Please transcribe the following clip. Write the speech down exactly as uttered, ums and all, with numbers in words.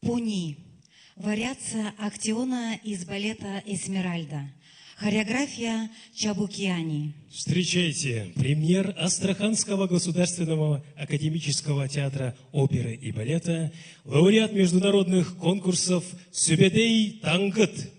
Пуни. Вариация актиона из балета «Эсмеральда». Хореография Чабукиани. Встречайте, премьер Астраханского государственного академического театра оперы и балета, лауреат международных конкурсов Сюбедей Тангыт.